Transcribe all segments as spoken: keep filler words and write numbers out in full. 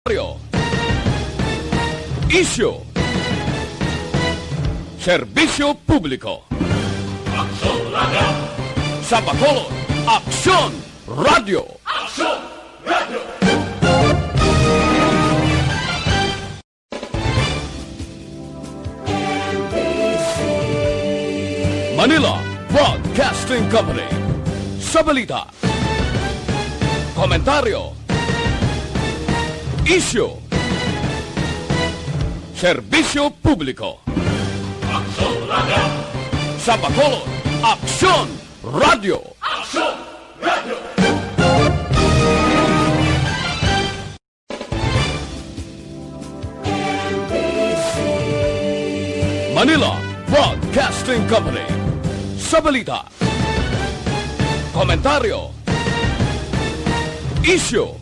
Komentaryo. Isyu. Serbisyo publiko. Aksyon Radio. Sa Bacolod, Aksyon Radio. Aksyon Radio. Manila Broadcasting Company. Sa balita, komentaryo, isyu, serbisyo publiko. Aksyon Radio. Sa Bacolod, Aksyon Radio. Aksyon Radio. Manila Broadcasting Company. Sa balita, komentaryo, isyu,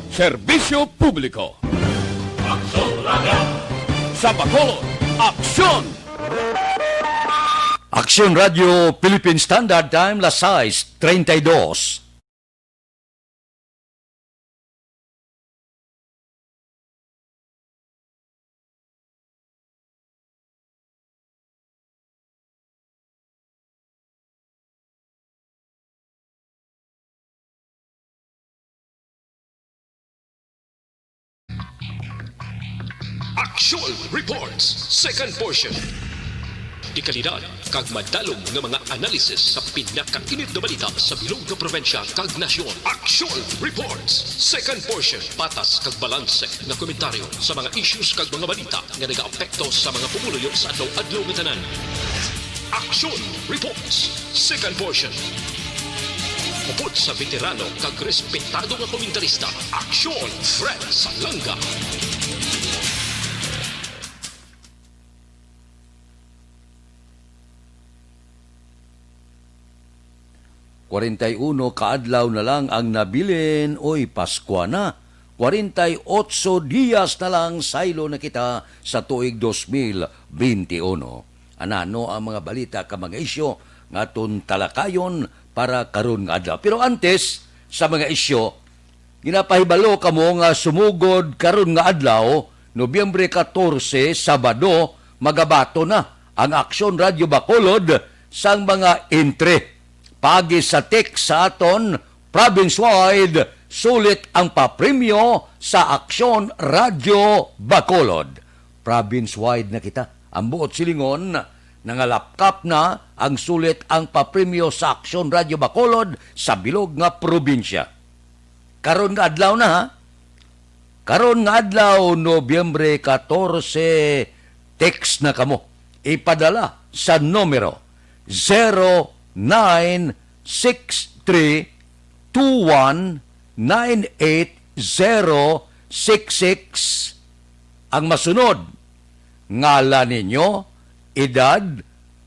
serbisyo publiko. Aksyon Radio. Sa Bacolod, Aksyon. Aksyon Radio Philippine Standard Time, las sais treinta y dos. Action Reports, second portion. Dekalidad kag madalom nga mga analysis sa pinakainit nga balita sa bilog nga probinsya kag nasyon. Action Reports, second portion. Patas kag balanse nga komentaryo sa mga issues kag mga balita nga nagaapekto sa mga pumuluyo sa adlaw-adlaw nga tanan. Action Reports, second portion. Upod sa veterano kag respetado nga komentarista, Aksyon Fred Salanga. Kwarenta y uno ka adlaw na lang ang nabilin, oy, Paskwa na. Kwarenta y otso dias na lang, saylo na kita sa tuig dos mil benti uno. Anano ang mga balita ka mga isyu nga aton talakayon para karon nga adlaw? Pero antes sa mga isyu, ginapahibalo kamo nga sumugod karon nga adlaw, Nobyembre katorse, Sabado, magabaton na ang Aksyon Radyo Bacolod sang mga entry. Paagi sa text sa aton province-wide, sulit ang papremyo sa Aksyon Radyo Bacolod. Province-wide na kita. Ang buot silingon, nangalapkap na ang sulit ang papremyo sa Aksyon Radyo Bacolod sa bilog nga probinsya. Karon nga adlaw na, ha? Karon nga adlaw, Nobyembre katorse, text na kamo. Ipadala sa numero zero nine six three two one nine eight zero six six. Ang masunod, ngalan ninyo, edad,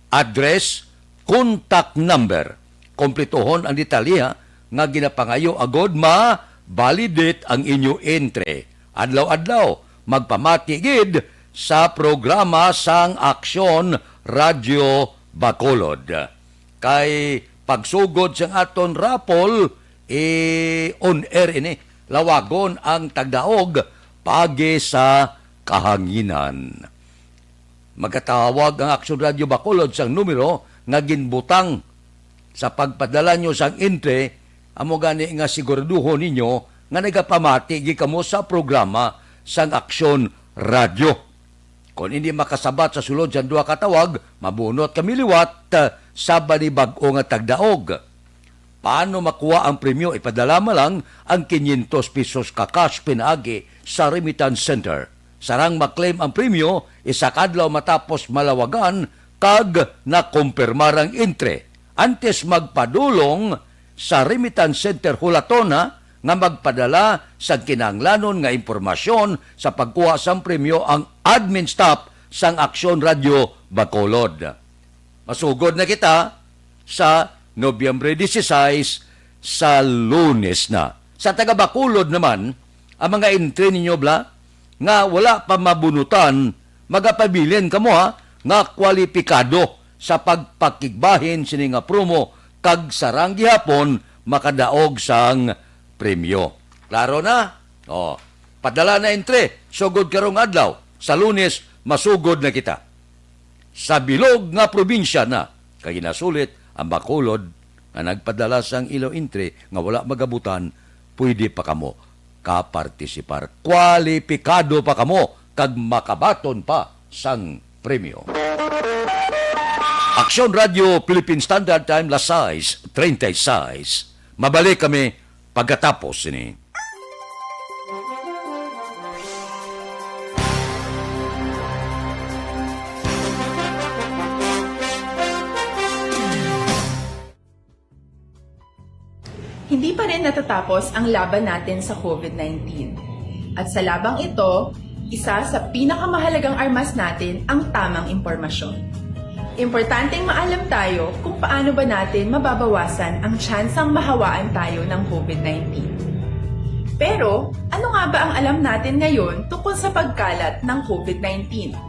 address, contact number. Kompletohon ang detalye, ha, nga ginapangayo agod ma-validate ang inyo entry. Adlaw-adlaw, magpamati gid sa programa sang Aksyon Radyo Bacolod. Kay pagsugod sang aton raffle, i-on air ini. Lawagon ang tagdaog paagi sa kahanginan. Magkatawag ang Aksyon Radyo Bacolod sang numero nga ginbutang sa pagpadala nyo sang entry, amo gani nga siguraduhon ninyo nga nagapamati gid kamo sa programa sang Aksyon Radyo. Kon indi makasabat sa sulod sang duha ka tawag, mabunot kami liwat, ah, sa panibag-o nga tagdaog. Paano makuha ang premyo? Ipadala man lang ang quinientos pesos ka cash pinaagi sa remittance center. Sarang ma-claim ang premyo, isa ka adlaw matapos malawagan kag nakumpirmar ang entry. Antes magpadulong sa remittance center, hulaton na nga magpadala sang kinahanglanon nga impormasyon sa pagkuha sang premyo ang admin staff sang Aksyon Radyo Bacolod. Masugod na kita sa Nobyembre dieciséis, sa Lunes na. Sa taga Bacolod naman, ang mga entry ninyo bala nga wala pa mabunutan, magapabilin kamo, ha, nga kwalipikado sa pagpakigbahin sini nga promo kag sarang gihapon makadaog sang premyo. Klaro na? Oh, padala na entry, sugod karong adlaw. Sa Lunes, masugod na kita. Sa bilog nga probinsya na, kay ginasulit ang bakulod nga nagpadala sang ilo entry nga wala magabutan, pwede pa kamo kapartisipar. Kwalipikado pa kamo kag makabaton pa sang premyo. Aksyon Radio Philippine Standard Time, las sais treinta y seis. Mabalik kami pagkatapos sini. Hindi pa rin natatapos ang laban natin sa COVID nineteen. At sa labang ito, isa sa pinakamahalagang armas natin ang tamang impormasyon. Importanteng maalam tayo kung paano ba natin mababawasan ang tsansang mahawaan tayo ng COVID nineteen. Pero, ano nga ba ang alam natin ngayon tungkol sa pagkalat ng COVID nineteen?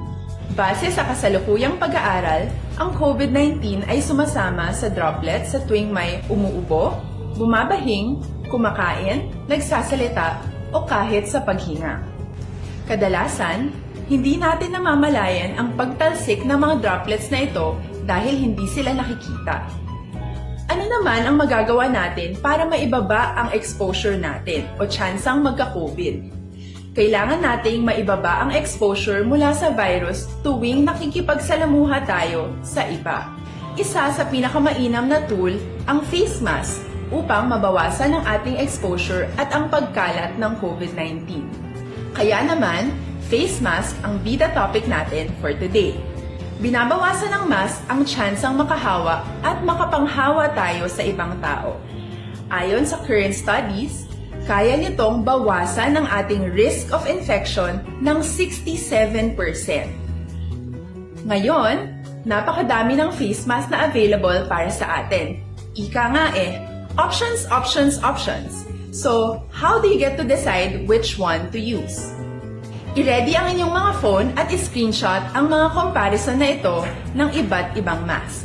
Base sa kasalukuyang pag-aaral, ang COVID nineteen ay sumasama sa droplets sa tuwing may umuubo, bumabahing, kumakain, nagsasalita, o kahit sa paghinga. Kadalasan, hindi natin namamalayan ang pagtalsik ng mga droplets na ito dahil hindi sila nakikita. Ano naman ang magagawa natin para maibaba ang exposure natin o tsansang magka-COVID? Kailangan nating maibaba ang exposure mula sa virus tuwing nakikipagsalamuha tayo sa iba. Isa sa pinakamainam na tool ang face mask upang mabawasan ang ating exposure at ang pagkalat ng COVID nineteen. Kaya naman, face mask ang bida topic natin for today. Binabawasan ng mask ang tsansang makahawa at makapanghawa tayo sa ibang tao. Ayon sa current studies, kaya nitong bawasan ang ating risk of infection ng sixty-seven percent. Ngayon, napakadami ng face mask na available para sa atin. Ika nga eh, options, options, options. So, how do you get to decide which one to use? I-ready ang inyong mga phone at i-screenshot ang mga comparison na ito ng iba't ibang mask.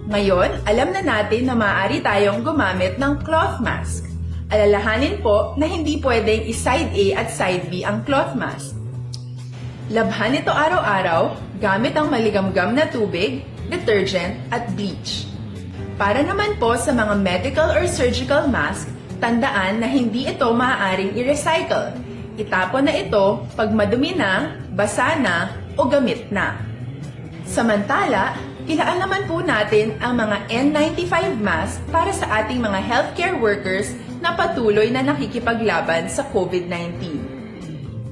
Ngayon, alam na natin na maaari tayong gumamit ng cloth mask. Alalahanin po na hindi pwedeng i-side A at side B ang cloth mask. Labhan ito araw-araw gamit ang maligamgam na tubig, detergent, at bleach. Para naman po sa mga medical or surgical mask, tandaan na hindi ito maaaring i-recycle. Itapon na ito pag madumi na, basa na, o gamit na. Samantala, ilaan naman po natin ang mga N ninety-five mask para sa ating mga healthcare workers na patuloy na nakikipaglaban sa COVID nineteen.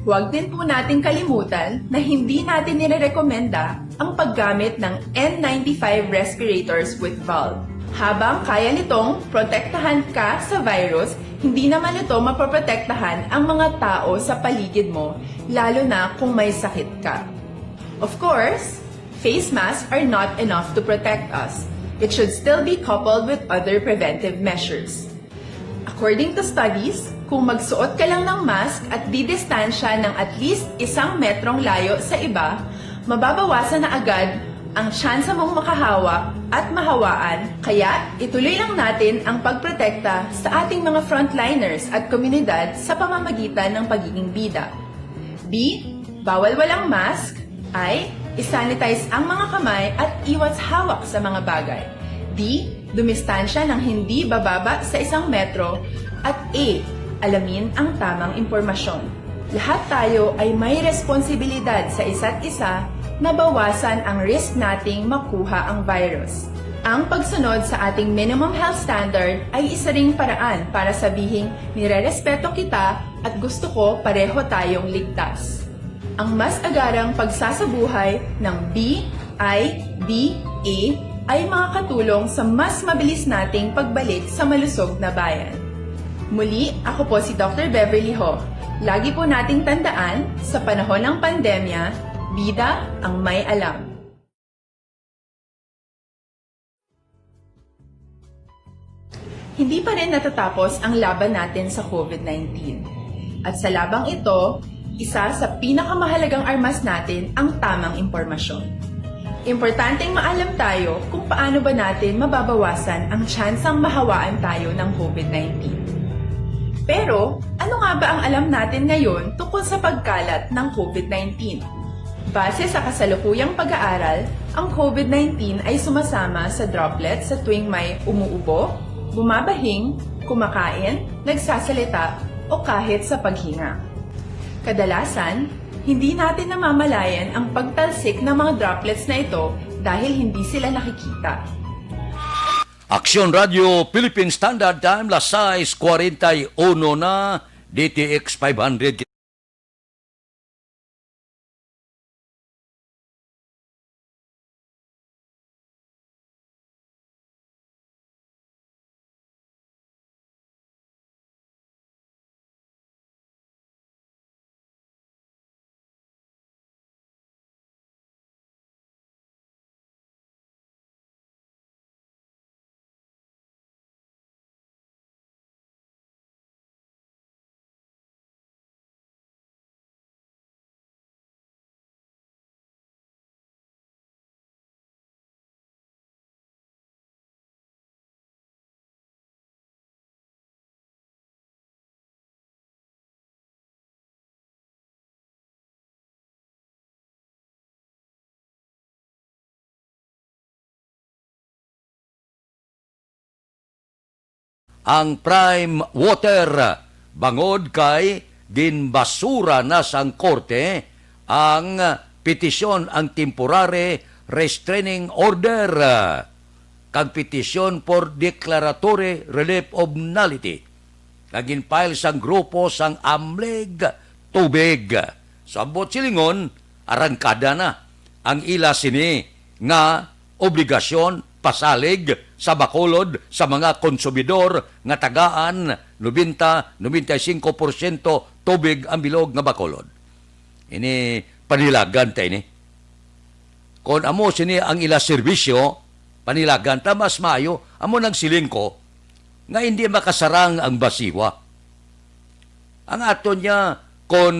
Huwag din po nating kalimutan na hindi natin nirerekomenda ang paggamit ng N ninety-five respirators with valve. Habang kaya nitong protektahan ka sa virus, hindi naman ito mapoprotektahan ang mga tao sa paligid mo, lalo na kung may sakit ka. Of course, face masks are not enough to protect us. It should still be coupled with other preventive measures. According to studies, kung magsuot ka lang ng mask at didistansya ng at least isang metrong layo sa iba, mababawasan na agad ang tsansa mong makahawa at mahawaan. Kaya, ituloy lang natin ang pagprotekta sa ating mga frontliners at komunidad sa pamamagitan ng pagiging bida. B, bawal walang mask. I, i-sanitize ang mga kamay at iwas hawak sa mga bagay. D, dumistansya ng hindi bababa sa isang metro. At A, alamin ang tamang impormasyon. Lahat tayo ay may responsibilidad sa isa't isa na bawasan ang risk nating makuha ang virus. Ang pagsunod sa ating minimum health standard ay isa ring paraan para sabihing nirerespeto kita at gusto ko pareho tayong ligtas. Ang mas agarang pagsasabuhay ng B I D A ay makakatulong sa mas mabilis nating pagbalik sa malusog na bayan. Muli, ako po si Doctor Beverly Ho. Lagi po nating tandaan, sa panahon ng pandemya, bida ang may alam. Hindi pa rin natatapos ang laban natin sa COVID nineteen. At sa labang ito, isa sa pinakamahalagang armas natin ang tamang impormasyon. Importanteng maalam tayo kung paano ba natin mababawasan ang tsansang mahawaan tayo ng covid nineteen. Pero, ano nga ba ang alam natin ngayon tungkol sa pagkalat ng covid nineteen? Base sa kasalukuyang pag-aaral, ang covid nineteen ay sumasama sa droplets sa tuwing may umuubo, bumabahing, kumakain, nagsasalita, o kahit sa paghinga. Kadalasan, hindi natin namamalayan ang pagtalsik ng mga droplets na ito dahil hindi sila nakikita. Aksyon Radio Philippine Standard Time, las sais kwarenta y uno na, D T X five hundred. Ang Prime Water, bangod kay ginbasura na sang korte ang petisyon, ang temporary restraining order, kag petisyon for declaratory relief of nullity nga gin-file sang grupo sang Amlig Tubig. Sa ambot silingon, arangkada na ang ila sini nga obligasyon pasalig sa Bacolod sa mga konsumidor nga tagaan nobenta, nobenta y singko porsyento tubig ang bilog nga Bacolod. Ini, panilagan ta ini. Kon amo sini ang ila serbisyo, panilagan ta, mas maayo. Amo nang siling ko nga hindi makasarang ang basiwa. Ang aton niya, kon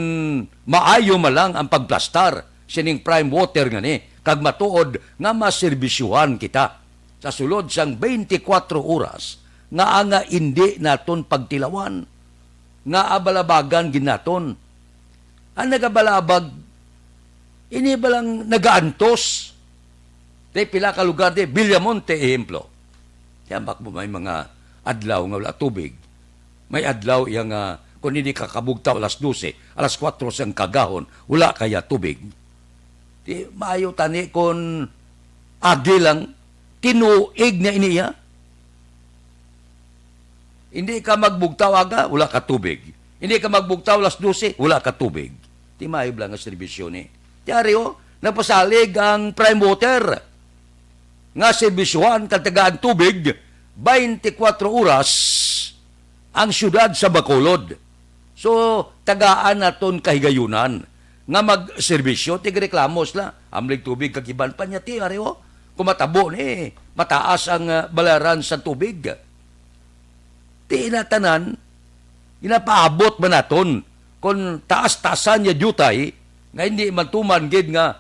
maayo man lang ang pagplastar sining prime water ngani, kag matuod nga maserbisyuhan kita sa sulod sang twenty-four oras, nga anga indi naton pagtilawan, nga abalabagan gid naton. Ang nagabalabag, ini ba lang nagaantos? Tay pila ka lugar di, Villamonte, ehemplo. Tiyan, bak mo may mga adlaw nga wala tubig. May adlaw iya nga, kung hindi ka kabugtaw alas dose, alas kuwatro sang kagahon, wala kaya tubig. Di, maayo tani kung agi lang, tinuig na ini iya. Hindi ka magbugtaw aga, wala ka tubig. Hindi ka magbugtaw alas dose, wala ka tubig. Di maayo bala nga serbisyo ni. Tiyari, oh, nagpasalig ang Prime Water nga serbisyohan kag tagaan tubig twenty-four oras ang siyudad sa Bacolod. So, tagaan naton kahigayunan nga magserbisyo, tigreklamo sila, amlig tubig kag iban pa niya, tiyari, oh. Kung matabo ni, mataas ang, ah, bayaran sa tubig. Ti na tanan, ginapaabot ba naton kon taas-taasan niya diutay nga hindi man tuman gid nga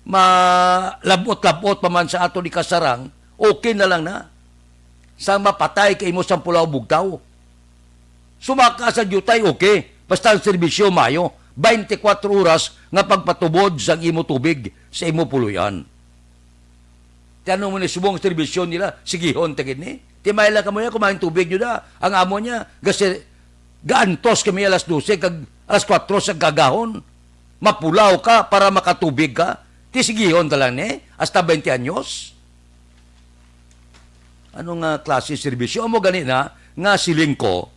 malabot-labot pa man sa aton ikasarang, okay na lang na. Sa mapatay ka imo sang pulaw bugtaw. Sumaka sa diutay, okay. Basta ang serbisyo maayo, twenty-four oras nga pagpatubod sang imo tubig sa imo puloy-an. Ti ano mo ni subong serbisyo nila, sigihon ta gid ni. Ti may lang kamo niya, kumain tubig nyo da. Ang amo niya, gasi, gaantos kami alas dose, kag alas kuwatro sa kagahon. Mapulaw ka para makatubig ka. Ti sigihon ta lang ni, hasta twenty anyos. Ano nga klase serbisyo? Amo gani na, nga siling ko,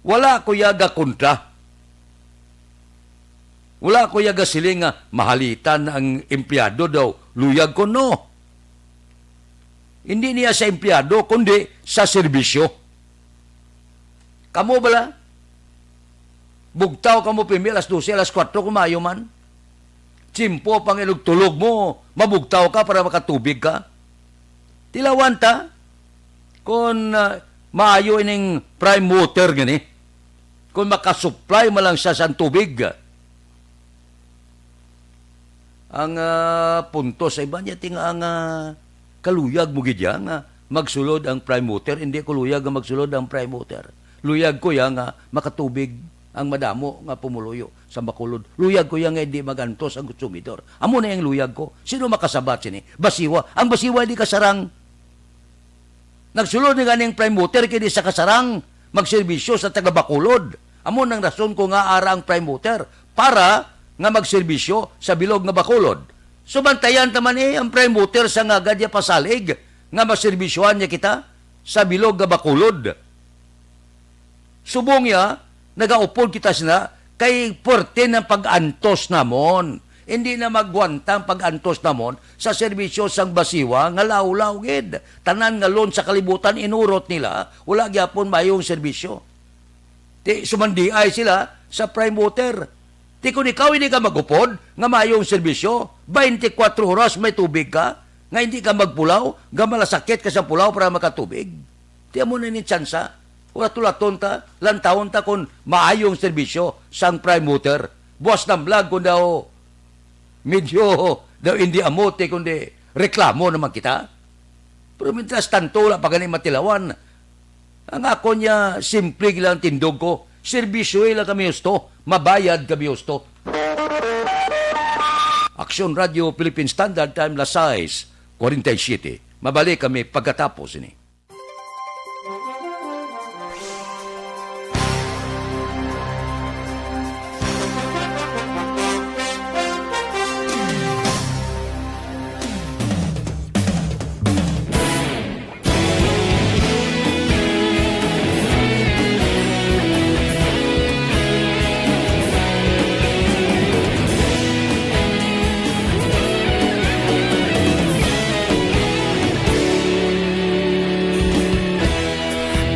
wala ko ya gakontra. Wala ko ya gasiling nga mahalitan ang empleyado daw, luyag ko, no. Hindi niya sa empleyado, kundi sa serbisyo. Kamo bala? Bugtaw kamo pimi alas dose, alas kuwatro kung maayo man. Tiyempo pa nga inugtulog mo, mabugtaw ka para makatubig ka. Tilawan ta, kung, ah, maayo ining prime water gani. Kung makasupply man lang siya sang tubig. Ang, ah, punto sa iba niya, ti nga ang, ah, kaluyag mo gid ya nga magsulod ang prime mover, hindi ko luyag nga magsulod ang prime mover. Luyag ko ya nga makatubig ang madamo nga pumuluyo sa Bacolod. Luyag ko ya nga hindi magantos ang konsumidor. Amo na ang luyag ko. Sino makasabat sini? Basiwa. Ang basiwa di kasarang. Nagsulod ni ganing prime mover kay di sa kasarang magserbisyo sa taga Bacolod. Amo nang rason ko nga ara ang prime mover para nga magserbisyo sa bilog nga Bacolod. So, bantayan ta man, eh, ang prime mover sa nga gadya pasalig nga maserbisyohan niya kita sa bilog nga Bacolod. Subong ya, nagaupod kita sina kay puwerte ng pag-antos namon. Hindi na magwanta ang pag-antos namon sa serbisyo sang basiwa nga lawlaw gid. Tanan nga loan sa kalibutan inurot nila, wala gyapon mayong serbisyo. Ti, sumandiay sila sa prime mover. Ti, kun ikaw hindi ka magupod nga mayong serbisyo, twenty-four oras may tubig ka, nga hindi ka magpulaw, nga malasakit ka sa pulaw para makatubig. Ti, amo na ni tsansa. Ulat-ulaton ta, lantawon ta kung maayong serbisyo sang prime mover. Buas ng vlog kung daw medyo daw hindi amo, ti, kundi reklamo naman kita. Pero mientras tanto, wala pa gani matilawan. Ang ako niya, simple lang tindog ko. Serbisyo lang kami husto. Mabayad kami husto. Aksyon Radio Philippine Standard Time, las sais cuarenta y siete. Mabalik kami pagkatapos ini.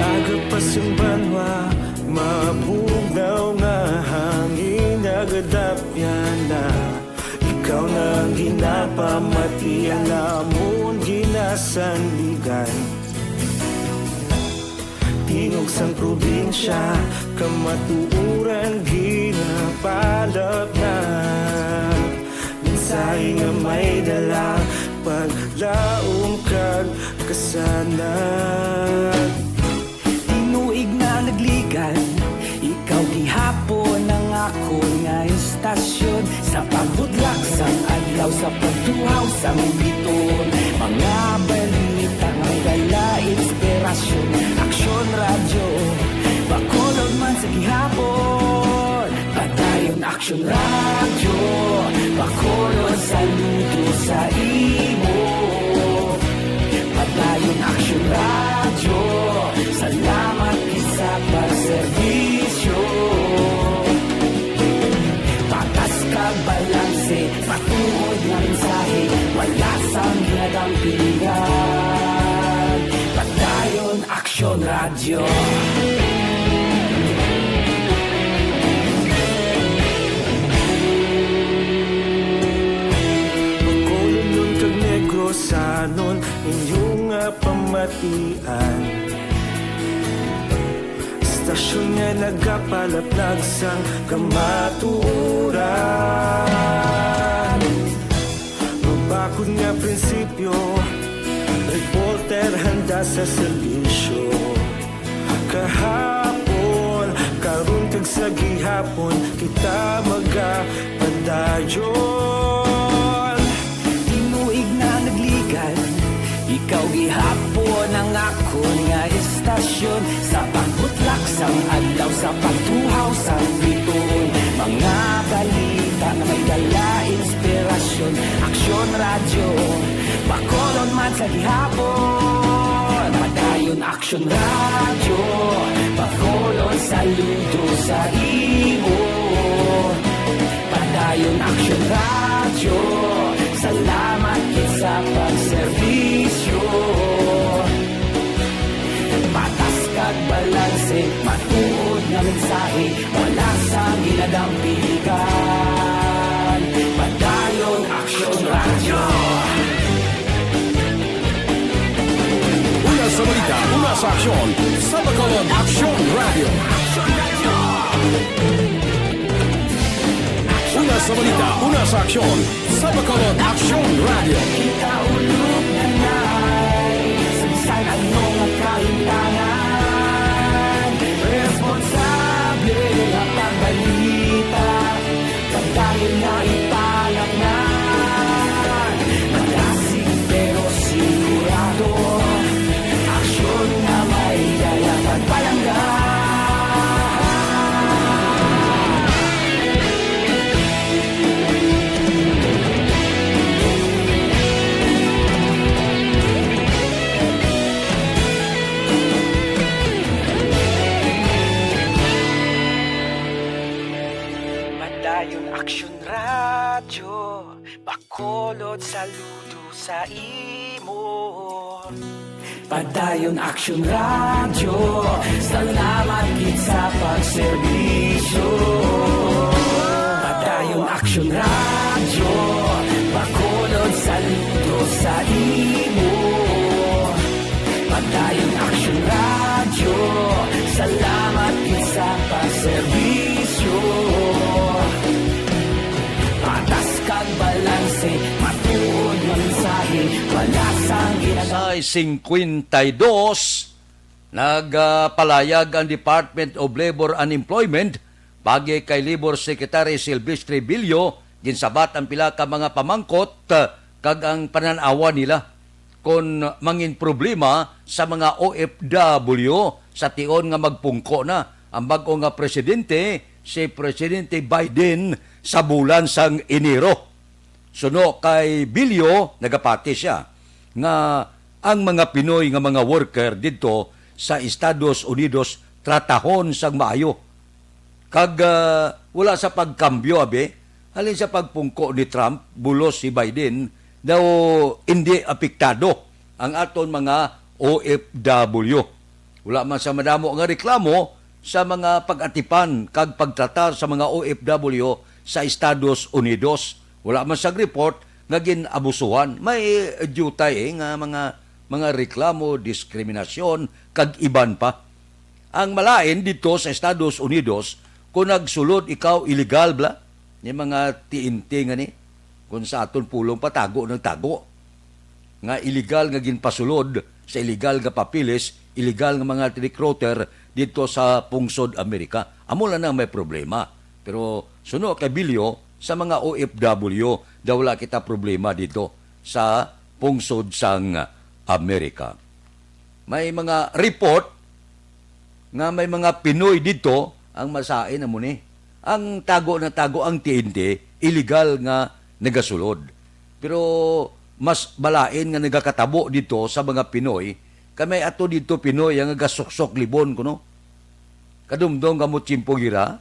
Aga pa sing banwa, mabugnaw nga hangin, nagadapyan na. Ikaw na ang ginapamati, ang amon ginasandigan. Tingog sang probinsya, kamatuoran ginapalapnap. Mensahe nga may dala, paglaom kag kasanag. Tinuig na nagligan, ikaw gihapon ang akon nga istasyon. Sa pagbutlak sang adlaw, sa pagtuhaw sang bituon, mga balita nga may dala inspirasyon. Aksyon Radyo, Bacolod man sa gihapon. Padayon Aksyon Radyo, Bacolod, saludo sa imo. Padayon Aksyon Radyo, salamat gid sa pagserbisyo. Patas kag balanse, matuod nga mensahe, wala sang ginadampigan. Padayon Aksyon Radyo. Bacolodnon kag Negrosanon, inyo nga pamatian. Istasyon nga nagapalaplag sang kamatuoran. Mabakod nga prinsipyo, reporter handa sa serbisyo. Kahapon, karon kag sa gihapon, kita magapadayon. Tinuig na nagligan, ikaw gihapon ang akon nga istasyon. Sa pagbutlak sang adlaw, sa pagtuhaw sang bituon, mga balita nga may dala inspirasyon. Aksyon Radyo, Bacolod man sa gihapon. Padayon Aksyon Radyo, Bacolod, saludo sa imo. Padayon Aksyon Radyo, salamat gid sa pagserbisyo. Patas kag balanse, matuod nga mensahe, wala sang ginadampigan. Padayon Aksyon Radyo. Una sa balita, una sa aksyon, sa Bacolod, Aksyon Radyo. Una Sa balita, una sa aksyon, sa Bacolod Aksyon Radio. Kita ulog na ngay, sa bisan ano nga kaintanan, responsable nga pagbalita, pagdahil nga ipalatnan, malasig pero sigurado, aksyon nga may dala kag palangga. Padayon Aksyon Radyo, Bacolod, saludo sa imo. Padayon Aksyon Radyo, salamat gid sa pagserbisyo. Padayon Aksyon Radyo, Bacolod, saludo sa imo. Padayon Aksyon Radyo, salamat gid sa pagserbisyo. Patas kag balanse, matuod nga mensahe, wala sang ginagawa. Sa singkwenta y dos, nagpalayag ang Department of Labor and Employment paagi kay Labor Secretary Silvestre Billo, ginsabat ang pila ka mga pamangkot, ah, kag ang panan-awan nila kon mangin problema sa mga O F W sa tion nga magpungko na ang bag-o nga presidente, si Presidente Biden, sa bulan sang Enero. Suno kay Billo, nagapati sia nga ang mga Pinoy nga mga worker didto sa Estados Unidos tratahon sang maayo. Kag, ah, wala sa pagkambyo, abi, halin sa pagpungko ni Trump, bulos si Biden, daw indi apektado ang aton mga O F W. Wala man sa madamo nga reklamo sa mga pag-atipan kag pagtratar sa mga O F W sa Estados Unidos. Wala man sa report nga gin-abusuhan. May diutay, eh, nga mga, mga reklamo, diskriminasyon, kag iban pa. Ang malain didto sa Estados Unidos, kung nagsulod ikaw illegal bala, ni mga T N T nga ni, kung sa aton pulong pa, tago ng tago. Nga illegal nga ginpasulod sa illegal nga papeles, illegal nga mga recruiter didto sa pungsod Amerika. Amo lang ang may problema. Pero suno kay Bilyo, sa mga O F W, daw wala kita problema didto sa pungsod sang Amerika. May mga report nga may mga Pinoy didto, ang masain amo ni. Ang tago na tago ang T N T, illegal nga nagasulod. Pero mas balain nga nagakatabo didto sa mga Pinoy, kay may ato didto Pinoy nga gasuksok libon kuno. Kadumdom kamo tiyempo gira,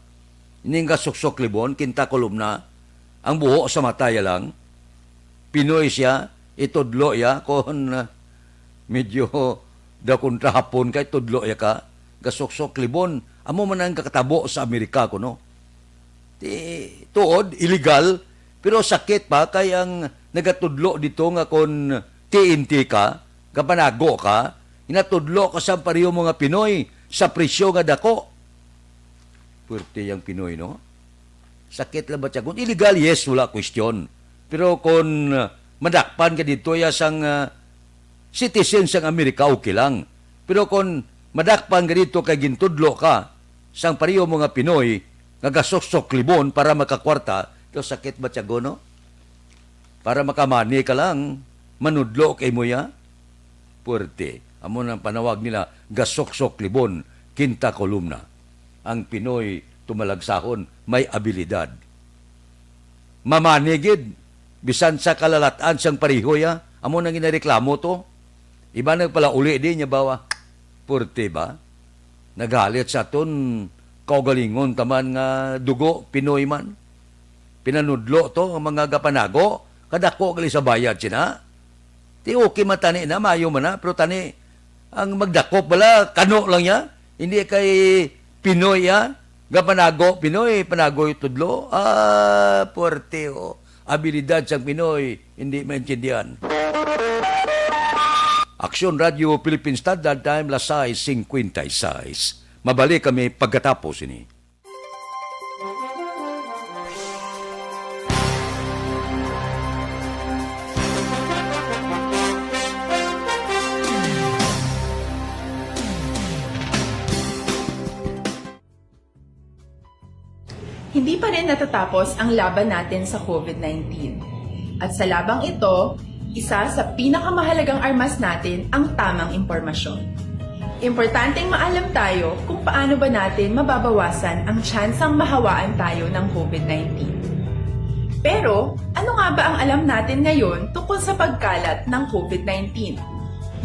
ning gasuksok libon, kinta kolumna, ang buho sa mata ya lang. Pinoy siya, itudlo ya, kon, ah, medyo daw kontra Hapon kay tudlo ya ka, gasuksok libon. Amo man ang kakatabo sa Amerika kuno. Ti, tuod, illegal, pero sakit pa kay ang nagatudlo dito nga kon T N T ka, gapanago ka, ginatudlo ka sa pareho mga Pinoy sa presyo nga dako. Puwerte yang Pinoy, no? Sakit lang ba siya? Kung illegal, yes, wala question. Pero kung, uh, madakpan ka dito, ya sang, uh, citizen sang Amerika, okay lang. Pero kung madakpan ka dito kay gintudlo ka sang pareho mga Pinoy nga gasuksok libon para makakwarta, to sakit ba siya, no? Para makamani ka lang, manudlo kay mo ya? Puwerte. Amo nang panawag nila, gasuksok libon, kinta kolumna. Ang Pinoy tumalagsahon, may abilidad. Mamani gid, bisan sa kalalat-an sang pareho ya, amo nang ginareklamo to. Iba nagpalauli di niya bawa. Puwerte ba? Nagalit sa aton kaugalingon taman nga dugo, Pinoy man. Pinanudlo to ang mga gapanago, kadako gali sa bayad sina. Ti okay man tani na, maayo man na, pero tani, ang magdakop bala, kano lang ya. Hindi kay Pinoy ya, gapanago Pinoy, panagoy tudlo. Ah, puwerte, oh. Abilidad sang Pinoy, hindi maintindihan. Aksyon Radio Philippine Standard Time, las sais cincuenta y seis. Mabalik kami pagkatapos ini. Hindi pa rin natatapos ang laban natin sa COVID nineteen. At sa labang ito, isa sa pinakamahalagang armas natin ang tamang impormasyon. Importanteng maalam tayo kung paano ba natin mababawasan ang tsansang mahawaan tayo ng COVID nineteen. Pero, ano nga ba ang alam natin ngayon tungkol sa pagkalat ng COVID nineteen?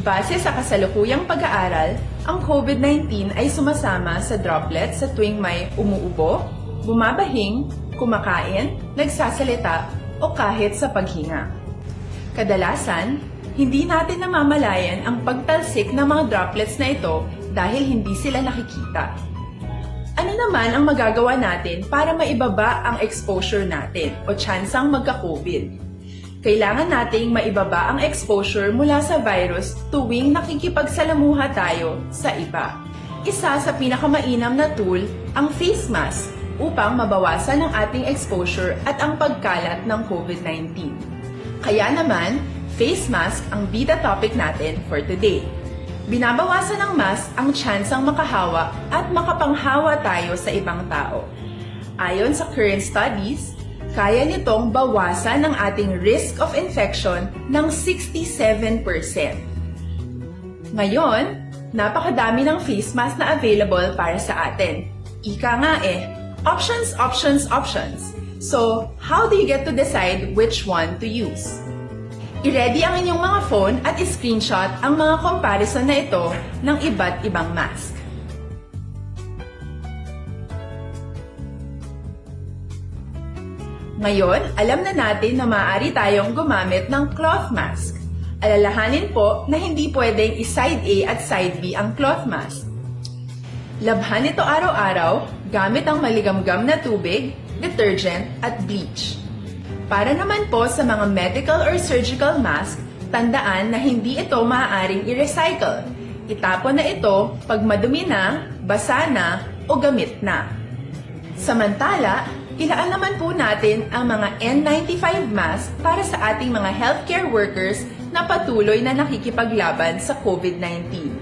Base sa kasalukuyang pag-aaral, ang COVID nineteen ay sumasama sa droplets sa tuwing may umuubo, bumabahing, kumakain, nagsasalita, o kahit sa paghinga. Kadalasan, hindi natin namamalayan ang pagtalsik ng mga droplets na ito dahil hindi sila nakikita. Ano naman ang magagawa natin para maibaba ang exposure natin o tsansang magka-COVID? Kailangan nating maibaba ang exposure mula sa virus tuwing nakikipagsalamuha tayo sa iba. Isa sa pinakamainam na tool ang face mask upang mabawasan ang ating exposure at ang pagkalat ng COVID nineteen. Kaya naman, face mask ang bida topic natin for today. Binabawasan ng mask ang tsansang makahawa at makapanghawa tayo sa ibang tao. Ayon sa current studies, kaya nitong bawasan ang ating risk of infection ng sixty-seven percent. Ngayon, napakadami ng face mask na available para sa atin. Ika nga eh, options, options, options. So, how do you get to decide which one to use? I-ready ang inyong mga phone at i-screenshot ang mga comparison na ito ng iba't ibang mask. Ngayon, alam na natin na maaari tayong gumamit ng cloth mask. Alalahanin po na hindi pwedeng i-side A at side B ang cloth mask. Labhan ito araw-araw gamit ang maligamgam na tubig, detergent, at bleach. Para naman po sa mga medical or surgical mask, tandaan na hindi ito maaaring i-recycle. Itapon na ito pag madumi na, basa na, o gamit na. Samantala, ilaan naman po natin ang mga N ninety-five mask para sa ating mga healthcare workers na patuloy na nakikipaglaban sa COVID nineteen.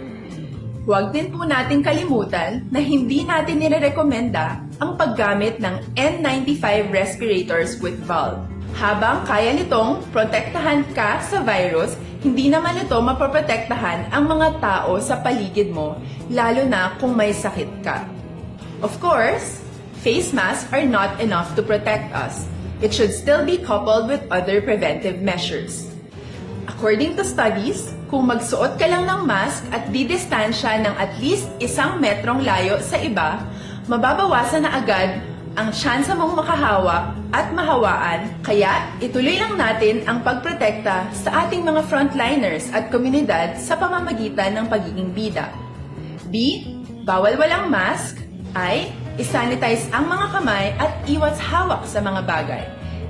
Huwag din po nating kalimutan na hindi natin nirerekomenda ang paggamit ng N ninety-five respirators with valve. Habang kaya nitong protektahan ka sa virus, hindi naman ito mapoprotektahan ang mga tao sa paligid mo, lalo na kung may sakit ka. Of course, face masks are not enough to protect us. It should still be coupled with other preventive measures. According to studies, kung magsuot ka lang ng mask at didistansya ng at least isang metrong layo sa iba, mababawasan na agad ang tsansa mong makahawa at mahawaan, kaya ituloy lang natin ang pagprotekta sa ating mga frontliners at komunidad sa pamamagitan ng pagiging bida. B, bawal walang mask. I, isanitize ang mga kamay at iwas hawak sa mga bagay.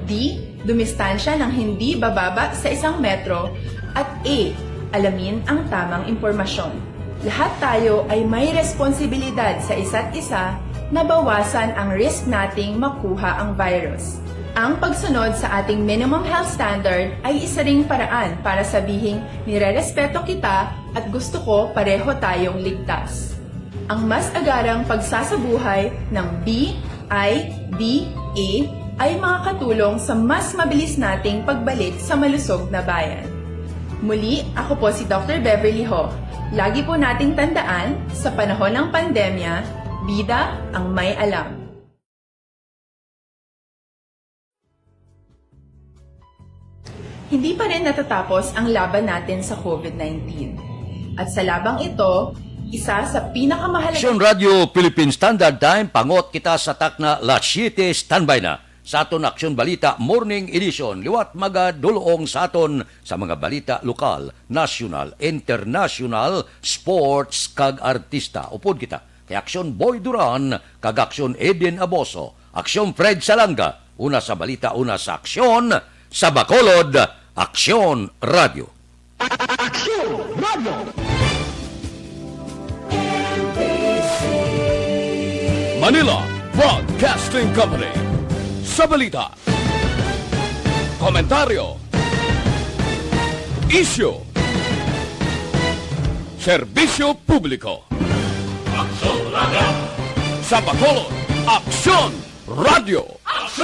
D, dumistansya ng hindi bababa sa isang metro. At A, alamin ang tamang impormasyon. Lahat tayo ay may responsibilidad sa isa't isa na bawasan ang risk nating makuha ang virus. Ang pagsunod sa ating minimum health standard ay isa ring paraan para sabihing nirerespeto kita at gusto ko pareho tayong ligtas. Ang mas agarang pagsasabuhay ng B I D A ay makakatulong sa mas mabilis nating pagbalik sa malusog na bayan. Muli, ako po si Doctor Beverly Ho. Lagi po nating tandaan, sa panahon ng pandemya, bida ang may alam. Hindi pa rin natatapos ang laban natin sa COVID nineteen. At sa labang ito, isa sa pinakamahalaga Aksyon Radio Philippine Standard Time, pangot kita sa takna las siete, standby na sa aton Aksyon Balita Morning Edition. Liwat magadulong sa aton sa mga balita lokal, nasyonal, internasyonal, sports, kag artista. Upod kita kay Aksyon Boy Duran kag Aksyon Eden Aboso, Aksyon Fred Salanga, una sa balita, una sa aksyon, sa Bacolod, Aksyon Radio. Aksyon Radio. Manila Broadcasting Company. Sa balita, komentaryo, isyu, serbisyo publiko. Aksyon Radio. Sa Bacolod, Aksyon Radyo